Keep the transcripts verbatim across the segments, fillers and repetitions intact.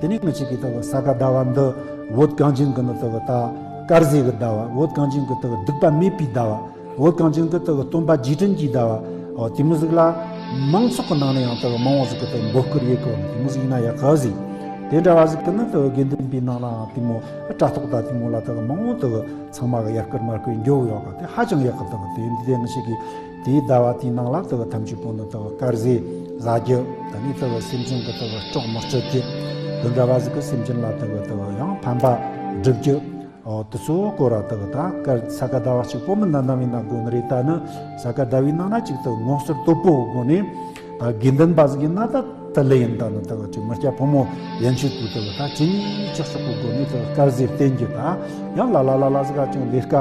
དེ་ནས་ང་ཅག་གི་དག་ས་ག་ཟླ་བ་འདི་བོད་གངས་ཅན་གི་ནི་དག་ད་དཀར་ཟས་གི་ཟླ་བ། བོད་གངས་ཅན་གི་དག་སྡིག་པ་མེད་པའི་ཟླ་བ། བོད་གངས་ཅན་གི་དག་སྟོན་པ་རྗེས་དྲན་གྱི་ཟླ་བ། འོ་དེ་མོ་ཟིག་ལ་མང་ཚོགས་གི་ནང་ནས་ཡང་དག་མང་བོ་ཟིག་གི་དག་འབོད་སྐུལ་ཡེ་གོ་ནི་དེ་མོ་ཟིག་ཡིན་ན་ཡག་ག་ཟིག་དེ་འདྲ་བ་ཟིག་གི་ནི་དག་དགེ་འདུན་པའི་ནང་ལའང་དེ་མོ་དྲ་ཐོག་ད་དེ་མོ་ལ་དག་མང་བོ་དག་ཚང་མ་གི་ཡར་སྐུལ་མར་སྐུལ་འགྱོ་ཡོད་ག་དེ་ཧ་ཅང་ཡག་གི། དག་དེ་འདི་དེ་ང་ཅག་གི་དེའི་ཟླ་བ་དེའི་ནང་ལ་དག་ཐམས་ཅད་པོ་ནི་དག་དཀར་ཟས་ཟ་རྒྱུ། ད་ནི་དག་སེམས་ཅན་གི་དག་སྲོག་མི་གཅོད་རྒྱུ། དེ་འདྲ་བ་ཟིག་གི་སེམས་ཅན་ལ་དག་དག་ཡང་ཕན་པ་སྒྲུབ་རྒྱུ། འོ་དེ་ཚོ་སྐོར་ར་དག་ད་དཀར་ས་ག་ཟླ་བ་གཅིག་པོ་མིན་ན་ནམ་ཡིན་ན་དགོ་ནི་རེད། ད་ནི་ས་ག་ཟླ་བའི་ནང་ན་གཅིག་དག་ངོ་སོར་དོད་པོ་གི་སྒོ་ནས་ད་དགེ་འདུན་པ་ཟིག་ཡིན་ན་ད་དེ་ལས་ཡིན། ད་ནི་དག་ཅིག་མི་སྐྱ་ཕོ་མོ་ཡན་ཆོད་པོ་དག་ད་ཇི་སྙེད་ཅིག་ཤོག་གི་སྒོ་ནས་དག་དཀར་ཟས་བསྟེན་རྒྱུ། ད་ཡང་ལ་ལ་ལ་ལ་ཟིག་ག་ཅིག་ལས་ཀ་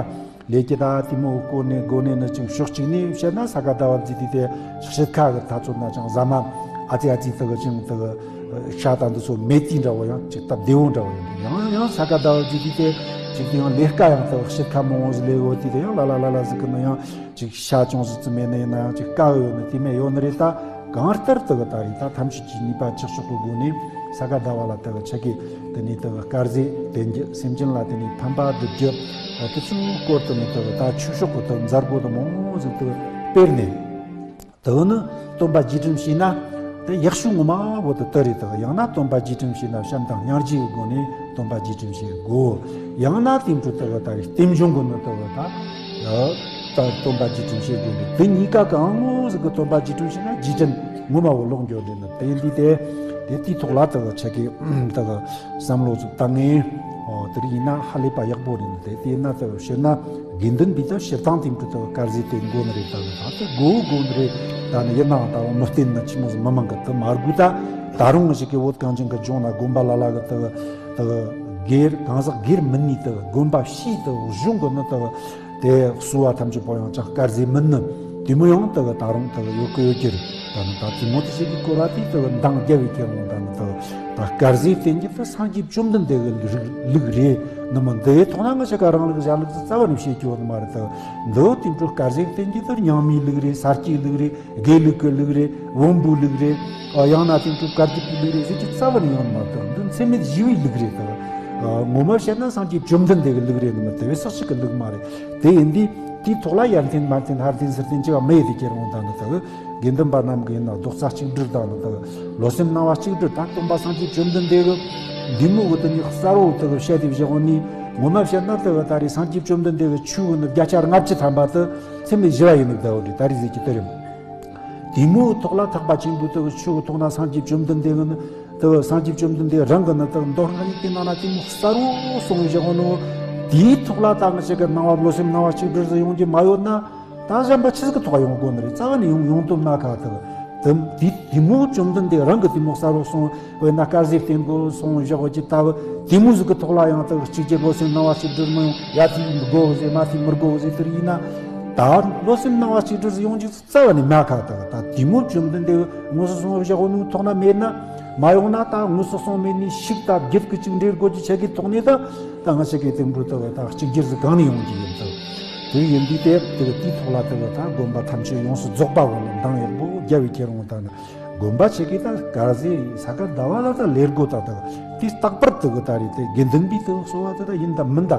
ལས་ཀྱི་ད་དེ་མོ་སྐོར་ནས་སྒོ་ནས་ནི་ཅིག་ཕྱོགས་གཅིག་ནས་བཤད་ན་ས་ག་ཟླ་བ་འདི་དུས་དེ་དཔྱིད་ཁ་གི་ད་ཚོད་ན་ཅང་ཟ་མ་ཨ་ཙི་ཨ་ཙི་དག་ཅིག་དག་ཤ་དང་འདི་ཚོ་མེད་དུས་འདྲ་བོ་ཡང་ཅིག་སྟབས་བདེ་བོ་འདྲ་བོ་ཡོང་གི། ཡང་ཡང་ས་ག་ཟླ་བ་འདི་དུས་དེ་ཅིག་དེ་ཡང་ལས་ཀ་ཡང་དག་དཔྱིད་ཁ་མང་བོ་ཟིག་ལས་འོ་དུས་དེ་ཡང་ལ་ལ་ལ་ལ་ཟིག་གི་ནི་ཡང་ཅིག་ཤ་ཅུང་ཟིག་ཙམ་མེད་ན་ཡིན་ན་ཡང་ཅིག་དཀའ་བ་ཡོད་ནི་དེ་མེད་ཡོད་ནི་རེད། ད་གང་ལྟར་དག་ད་རེས་ད་ཐམས་ཅད་ཀྱི་ནུས་པ་ཅིག་ཤོག་གི་སྒོ་ནས་ས་ག་ཟླ་བ་ལ་དག་ཆ་གི་དེ་ནས་དག་དཀར་ཟས་བསྟེན་རྒྱུ། སེམས་ཅན་ལ་དེ་ནས་ཕན་པ་སྒྲུབ་རྒྱུ། དེ་ཚོའི་སྐོར་དུ་ནི་དག་ད་ཆོས་ཕྱོགས་གི་དག་མཛད་སྒོ་དུ་མང་བོ་ཟིག་དག་སྤེལ་ནས། དག་ནི་སྟོན་པ་རྗེས་དྲན་བྱས་ན་དེ་ཡག་ཤོས་ངོ་མ་བོ་དུ་དེ་རེད། དག་ཡང་ན་སྟོན་པ་རྗེས་དྲན་བྱས་ན་བྱམས་དང་སྙིང་རྗེ་གི་སྒོ་ནས་སྟོན་པ་རྗེས་དྲན་བྱེད་དགོ། ཡང་ན་དེ་འཕྲོ་དག་ད་རེས་རྟེན་འབྱུང་གི་ནི་དག་ད་ད་སྟོན་པ་རྗེས་དྲན་བྱེད་དགོས་འདུག་དེ་གཉིས་ཀ་གང་ངོ་ཟིག་གི་སྟོན་པ་རྗེས་དྲན་བྱས་ན་རྗེས་དྲན་ངོ་མ་བོ་ལོག་འགྱོ་འདུག་ནི་དེ་འདི་དེ་དེ་དེའི་ཐོག་ལ་དག་ཆ་གི་དག་བསམ་བློ་ཟིག་བཏང་ངེས། ཨོ་དེ་རིགས་ཡིན་ན་ཧ་ལས་པ་ཡག་པོ་རེད། དེ་དེ་ཡིན་ན་དག་བཤད་ན་དགེ་འདུན་པའི་ད་སྤྱིར་བཏང་དེ་འཕྲོ་དག་དཀར་ཟས་དེ་དགོ་ནི་རེད། ད་ནི་ད་དེ་དགོ་དགོ་ནི་རེད། ད་ནི་ཡིན་ནའང་ད་རུང་མི་བསྟེན་ནི་ཆི་མོ་ཟིག་མི་མང་གི་དུ་མ་དགོས། ད་ད་རུང་ང་ཞིག་གི་བོད་གངས་ཅན་གི་ལྗོངས་ན་དགོན་པ་ལ་ལ་གི་དག་དག་སྒེར་གང་ཟག་སྒེར་མིན་ནི་དག་དགོན་པ་ཕྱིའི་དག་གཞུང་གི་ནི་དག་དེ་གསོལ་བ་ཐམས་ཅད་པོ་ཡང་ཅང་དཀར་ཟས་མིན་ནི་དེ་མོ་ཡང་དག་ད་རུང་དག་ཡོད་གི་ཡོད་ཀྱི་རེད། ད་ནི་ད་དེ་མོ་དེ་ཞིག་གི་སྐོར་བ་དེ་དག་འདང་རྒྱབ་བའི་ཁྱེར་འོང་། ད་ནི་དག་ད་དཀར་ཟས་བསྟེན་རྒྱུ་དེ་སངས་རྒྱས་བཅོམ་ལྡན་འདས་ཀྱི་རིགས་ལུགས་རེད། ནི་མི་འདི་ཐོག་ན་ང་ཞིག་ག་རང་ལུགས་གཞན་ལུགས་སུ་རྩ་བ་ནས་བཤད་རྒྱུ་ཡོད་ནི་མ་རེད། དག་འདི་དེ་འཕྲོ་དཀར་ཟས་བསྟེན་རྒྱུ་དེ་རྙིང་མའི་ལུགས་རེད། ས་སྐྱའི་ལུགས་རེད། དགེ་ལུགས་ཀྱི་ལུགས་རེད། བོན་པོའི་ལུགས་རེད། ཨ་ཡང་ན་དེ་འཕྲོ་བཀའ་བརྒྱུད་ཀྱི་ལུགས་རེད་ཟེར་གྱི་རྩ་བ་ནས་ཡོད་ནི་མ་རེད། དག་འདི་འཚེ་མེད་ཞི་བའི་ལུགས་རེད། དག་ཨ་ངོ་མ་བཤད་ན་སངས་རྒྱས་བཅོམ་ལྡན་འདས་ཀྱི་ལུགས་རེད། ནི་མི་དེ་བས་སག་ཞིག་གི་ལུགས་མ་རེད། དེ་ཡིན་དུས་དེའི་ཐོག་ལ་ཡར་འཐེན་མར་འཐེན་ཧར་འཐེན་ཚུར་འཐེན་བྱས་པ་མི་ཡེ་དེ་ཁྱེར་འོང་། ད་ནི་དག་དགེ་འདུན་པ་རྣམས་ཀྱི་ཡིན་ན་རྡོག་རྩ་གཅིག་སྒྲིལ་དང་ནི་དག་བློ་སེམས་སྣང་བ་གཅིག་སྒྲིལ། ད་སྟོན་པ་སངས་རྒྱས་བཅོམ་ལྡན་འདས་ཀྱི་འདི་མོ་གི་དེ་ཉིད་གསར་བོ་དག་བཤད་དེ་བཞག་ནི་ངོ་མ་བཤད་ན་དག་ད་རེས་སངས་རྒྱས་བཅོམ་ལྡན་འདས་ཀྱི་ཆོས་ཀྱི་ནི་བརྒྱ་ཆ་ལྔ་བཅུ་ཐམ་པ་དེ་འཚེ་མེད་ཞི་བ་ཡིན་ནི་ད་བོ་རེད། ད་རེས་ཟེར་གྱི་དེ་རེད། དེ་མོའི་ཐོག་ལ་ཐེག་པ་ཆེན་པོའི་དག་ཆོས་ཀྱི་ཐོག་ན་སངས་རྒྱས་བཅོམ་ལྡན་འདས་ཀྱི་ནི་དག་སངས་རྒྱས་བཅོམ་ལྡན་འདས་རང་གི་ནི་དག་མདོ་སྔགས་གཉིས་ཀྱི་ནང་ན་དེ་མོ་གསར་བོ་གསུངས་བཞག་ནོ། དེའི་ཐོག་ལ་ད་ང་ཞིག་གི་སྣང་བ་བློ་སེམས་སྣང་བ་གཅིག་སྒྲིལ་ཟིག་ཡོང་རྒྱུ་མ་ཡོད་ན། ད་གཞན་པ་ཆི་ཟིག་གི་ཐོག་ཡོང་དགོས་ནི་རེད། རྩ་བ་ནས་ཡོང་ཡོང་ཐུབ་ན་ཁ་ཐུག་དེ་དེ་དེ་མོ་བཅོམ་ལྡན་འདས་རང་གི་དེ་མོ་གསར་བོ་གསུངས། དཔེར་ན་དཀར་ཟས་བསྟེན་དགོས་གསུངས་བཞག་གི་ད་བུ་དེ་མོ་ཟིག་གི་ཐོག་ལ་ཡང་དག་གཅིག་གྱུར་བློ་སེམས་སྣང་བ་གཅིག་སྒྲིལ་མི་ཡོང་། ཡ་དེ་དགོས་ཟེར་མ་དེ་མི་དགོས་ཟེར་དེ་ཡིན་ན། ད་བློ་སེམས་སྣང་བ་གཅིག་སྒྲིལ་ཟིག་ཡོང་རྒྱུ་རྩ་བ་ནས་མ་ཁ་ཐུག་ད་དེ་མོ་བཅོམ་ལྡན་འདས་དངོས་སུ་གསུངས་བཞག་གི་ཐོག་ན་མེད་ན། མ་ཡོང་ན་ད་དངོས་སུ་གསུངས་མེད་ནི་ཤིག་ད་བརྒྱུད་གི་གཅིག་འབྲེལ་དགོས་ཀྱི་ཆེད་ཀྱི་ཐོག་ནས་ད་ད་ང་ཞིག་གི་དེ་འགྲོ་ད་བ་ད་གཅིག་གྱུར་ཟིག་གང་ནས་ཡོང་རྒྱུ་ཡིན་ད། དེ་ཡིན་དུས་དེ་དེ་གི་དེའི་ཐོག་ལ་དེ་གི་ད་དགོན་པ་ཐམས་ཅད་ཡོངས་སུ་རྫོགས་པ་བོ་ལ་འདང་ཡག་པོ་རྒྱབ་བའི་ཁྱེར་འོང་། ད་ནི་དགོན་པ་ཆེ་གི་ད་དཀར་ཟས་ས་ག་ཟླ་བ་ལ་ད་ལས་སྒོ་ད་ད་དེ་རྟག་པར་དེ་གི་ད་རེད། དེ་དགེ་འདུན་པའི་དེ་གི་གསོལ་བ་དེ་ད་ཡིན་ད་མིན་ད།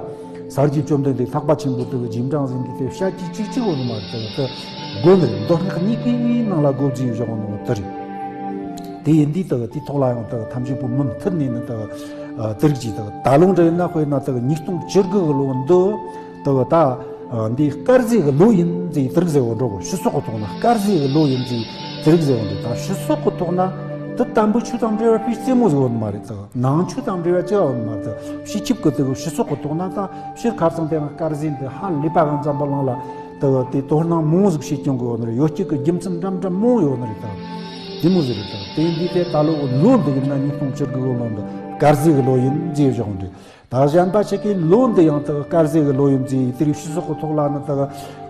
སངས་རྒྱས་བཅོམ་ལྡན་འདས་ཐེག་པ་ཆེན་པོ་དེ་གི་རྗེས་འབྲང་ཟིན་གི་དེ་བཤད་ཀྱི་གཅིག་གཅིག་བོ་ནི་མ་རེད། དེ་གི་དེ་དགོན་རེད། མདོ་སྔགས་གཉིས་ཀའི་ནང་ལ་དགོས་རྒྱུ་བཞག་ནོ་དེ་རེད། དེ་ཡིན་དུས་དེ་གི་དེའི་ཐོག་ལ་ཡང་དེ་གི་ཐམས་ཅད་པོ་མུ་མཐུད་ནས་ནི་དེ་གི་དེ་རིགས་ཀྱི་དེ་གི་ད་ལོ་འདྲ་ཡིན་ན་དཔེར་ན་དེ་གི་ཉིས་སྟོང་བཅུ་དགུ་གི་ལོ་འདི་དེ་གི་ད། ཨ་འདི་དཀར་ཟས་ཀྱི་ལོ་ཡིན་ཟེར་དེ་རིགས་ཟེར་བ་འགྲོ་གི། སྤྱི་ཚོགས་ཀྱི་ཐོག་ན་དཀར་ཟས་ཀྱི་ལོ་ཡིན་ཟེར་དེ་རིགས་ཟེར་བ་འདི་ད་སྤྱི་ཚོགས་ཀྱི་ཐོག་ན་དེ་དམ་པའི་ཆོས་དང་འབྲེལ་བ་དཔེ་རྩེ་མོ་ཟིག་ཡོད་ནི་མ་རེད། དེ་ནང་ཆོས་དང་འབྲེལ་བ་ཅི་ཡང་ཡོད་ནི་མ་རེད། དེ་སྤྱི་ཁྱབ་ཀྱི་དེ་སྤྱི་ཚོགས་ཀྱི་ཐོག་ན་ད་སྤྱིར་ཁ་སང་དེ་ཡང་དཀར་ཟས་འདི་ཧ་ལས་པ་གང་འཛམ་བུ་གླིང་ལ་དེ་དེ་དོ་སྣང་མང་ཟིག་བྱེད་ཀྱང་གི་ཡོད་ནི་རེད། ཡོད་ཀྱི་གི་རྒྱུ་མཚན་འདྲ་འདྲ་མང་ཡོད་ནི་རེད། ད་དེ་མོ་ཟིག་རེད། ད་དེ་འདི་དེ་ད་ལོ་ལོ་འདི་ཡིན་ན་ཉིས་སྟོང་བཅུ་དགུ་གི་ལོ་འདི་དཀར་ཟས་ཀྱི་ལོ་ཡིན་ཟེར་བཞག་འདི། ད་གཞན་པ་ཞིག་གིས་ལོ་འདི་ཡང་དག་དཀར་ཟས་ཀྱི་ལོ་ཡིན་ཟེར་དེ་རིགས་སྤྱི་ཚོགས་ཀྱི་ཐོག་ལ་ནི་དག་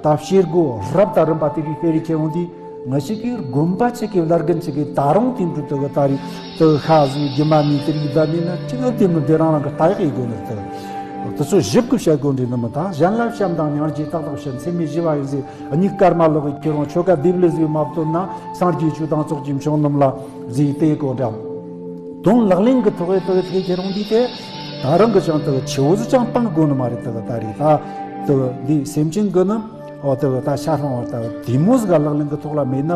ད་བཤད་སྒོ་རབ་དང་རིམ་པ་དེ་རིགས་སྤེལ་རེས་ཁྱེར་འོང་དུས་ང་ཞིག་གིས་དགོན་པ་ཞིག་གི་བླ་རྒན་ཞིག་གིས་ད་རུང་དེ་འདྲ་དག་ད་རེས་དག་ཤ་ཟོས་རྒྱུ་མ་ནི་དེ་རིགས་བསྡད་ནས་ན་ཅི་ག་དེ་མི་དེ་རང་རང་གི་ལྟ་ཡག་ཡིན་དགོས་ནི་དག་དེ་ཚོ་ཞིབ་གི་བཤད་དགོས་འདྲི་ནི་མི་ད་གཞན་ལ་བྱམས་དང་སྙིང་རྗེ་ཏག་ཏག་བཤད། འཚེ་མེད་ཞི་བ་ཡིན་ཟེར་གཉིས་ཀར་མ་ལོག་གི་ཁྱེར་འོང་ཆོ་ག་སྡེབ་ལས་ཟིག་མ་བཏོན་ན་སངས་རྒྱས་ཆོས་དང་ཚོགས་ཀྱི་མཆོག་རྣམས་ལ་ཟེར་དེ་གོ་འདྲ། དོན་ལག་ལེན་གྱི་ཐོག་ལ་དེ་གི་ཐེག་ཁྱེར་འོང་དུས་དེ། ད་རང་གི་ཅང་དེ་གི་ཆེ་བོ་ཟིག་ཅང་སྤང་དགོས་ནི་མ་རེད། དེ་གི་ད་རེད། ད་དེ་གི་འདི་སེམས་ཅན་གི་ནི་འོ་དེ་གི་ད་ཤ་སློང་བ་དེ་གི་དེ་མོ་ཟིག་ག་ལག་ལེན་གྱི་ཐོག་ལ་མེད་ན་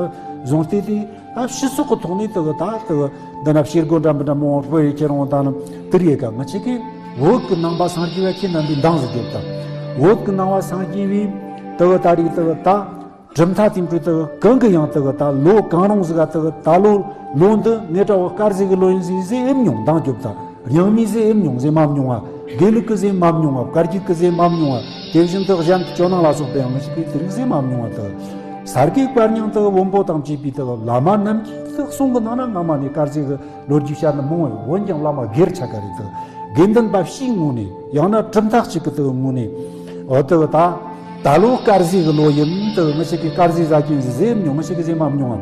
བཟུང་སྟེ། དེ་ད་སྤྱི་ཚོགས་ཀྱི་ཐོག་ནས་དེ་གི་ད་དེ་གི་འདི་ན་ཕྱི་སྒོ་འདྲ་མི་འདྲ་མང་བོ་སྤོ་ཡི་ཁྱེར་འོང་ད་ནི་དེ་རེད་ག་ང་ཆེ་གི་བོད་ཀྱི་ནང་པ་སངས་རྒྱས་པ་ཁྱེད་རྣམ་པས་འདང་ཟིག་རྒྱོབ་དང་། བོད་ཀྱི་ནང་པ་སངས་རྒྱས་པའི་དེ་གི་ད་རེད། དེ་གི་ད་གྲུབ་མཐའ་དེ་འཕྲོས་དེ་གི་གང་གི་ཡང་དེ་གི་ད་ལོ་གང་རུང་ཟིག་ག་དེ་གི་ད་ལོ་ལོ་འདི་ངེད་ཅག་བོད་དཀར་ཟས་གི་ལོ་ཡིན་ཟེར་ཟེར་ཨེ་མྱོང་འདང་རྒྱོབ་དང་། རྙིང་མའི་ཟས་ཨེ་མྱོང་ཟེར་མ་མྱོང་བ། དགེ་ལུགས་ཀྱི་ཟས་མ་མྱོང་བ། བཀའ་བརྒྱུད་ཀྱི་ཟས་མ་མྱོང་བ། དེ་བཞིན་དུ་གཞན་དུ་ཇོ་ནང་ལ་སོགས་པའི་ཡང་ཞིག་གིས་དེ་རིགས་ཟས་མ་མྱོང་བ་དེ། སར་གའི་བཀའ་རྙིང་དེ་བོན་པོ་དང་བཅས་པའི་དེ་བླ་མ་རྣམས་ཀྱིས་དེ་གསུང་གི་ནང་ན་སྔ་མ་ནས་དཀར་ཟས་གི་ལོ་རྒྱུས་བཤད་ནི་མང་བས། འོན་ཀྱང་བླ་མ་སྒེར་ཆ་ག་རེ་དེ་དགེ་འདུན་པ་ཕྱིའི་ངོས་ནས་ཡང་ན་གྲུབ་མཐའ་གཅིག་གི་དེ་ངོས་ནས་འོ་དེ་ད་ད་ལོ་དཀར་ཟས་གི་ལོ་ཡིན། དེ་ང་ཞིག་གིས་དཀར་ཟས་ཟ་གིན་ཟེར་ཟེར་མྱོང་། ང་ཞིག་གིས་ཟེར་མ་མྱོང་ཨ།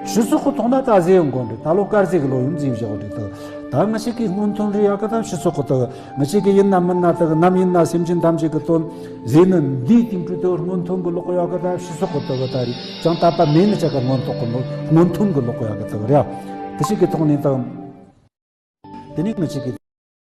ཕྱི་སོག་གི་ཐོག་ན་ད་ཟེར་ཡོང་དགོས་འདུག་ད་ལོ་དཀར་ཟས་གི་ལོ་ཡིན་ཟེར་བཞག་འདུག་ད་ད་ང་ཞིག་གིས་སྔོན་ཐོན་རེད་ཡ་གི་ད་ཕྱི་སོག་གི་དེ། ང་ཞིག་གི་ཡིན་ན་མིན་ན་དེ་གི་ནམ་ཡིན་ན་སེམས་ཅན་ཐམས་ཅད་ཀྱི་དོན་ཟེར་ནི་འདིའི་སྟེང་དུ་དེ་སྔོན་ཐོན་གྱི་ལོག་ཡོད་གི་ད་ཕྱི་སོག་གི་དེ་གི་ད་རེད་ཅང་དད་པ་མེད་ནི་ཅག་གི་སྔོན་ཐོག་གི་ལོ་སྔོན་ཐོན་གྱི་ལོག་ཡོད་གི་དེ་གི་རེད། དེ་ཞིག་གི་ཐོག་ནས་དེ་དེ་ནས་ང་ཞིག་གི་